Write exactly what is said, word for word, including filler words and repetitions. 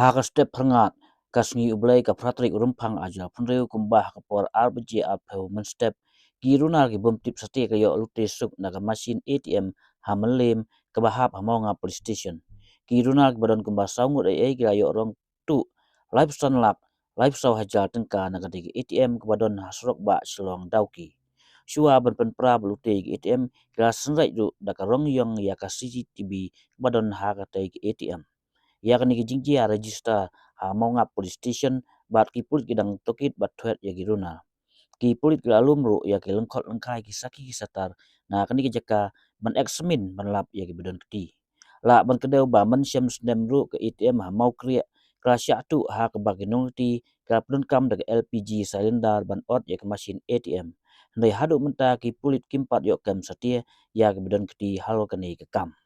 Ha ka step phyrngat ka sngi U Blei ka phra tarik Rymphang ar hajar arphew hynriew kumba ha ka por ar baje arphew mynstep, ki runar ki bym tip satia ki ïoh lute suk na ka mashin A T M ha Mylliem kaba hap ha Mawngap Police Station. Ki runar kiba don kumba saw ngut eiei ki la ïoh rong tuh laiphew san lak laiphew saw hajar tyngka na katei ka A T M kaba don ha surok bah Shillong Dawki. Shuwa ban pynpra ba lute ïa ka A T M, ki la synreit ruh da ka rong ïong ïa ka C C T V kaba don ha katei ka A T M. Ïa kane ka jingjia register ha Mawngap Police Station bad ki pulit ki dang tohkit bad thwet ïa ki runar. Ki pulit ki la lum ruh ïa ki lyngkhot lyngkhai, ki sakhi ki satar na kane ka jaka ban examine ban lap ïa kiba don kti. Lah ban kdew ba mynshem snem ruh ka A T M ha Mawkriah ka la shah tuh ha kaba ki nonglynti ka la pyndonkam da ka L P G cylinder ban ot ïa ka mashin A T M. Hynrei haduh mynta ki pulit kim pat ïoh kem satia ïa kiba don kti halor kane ka kam.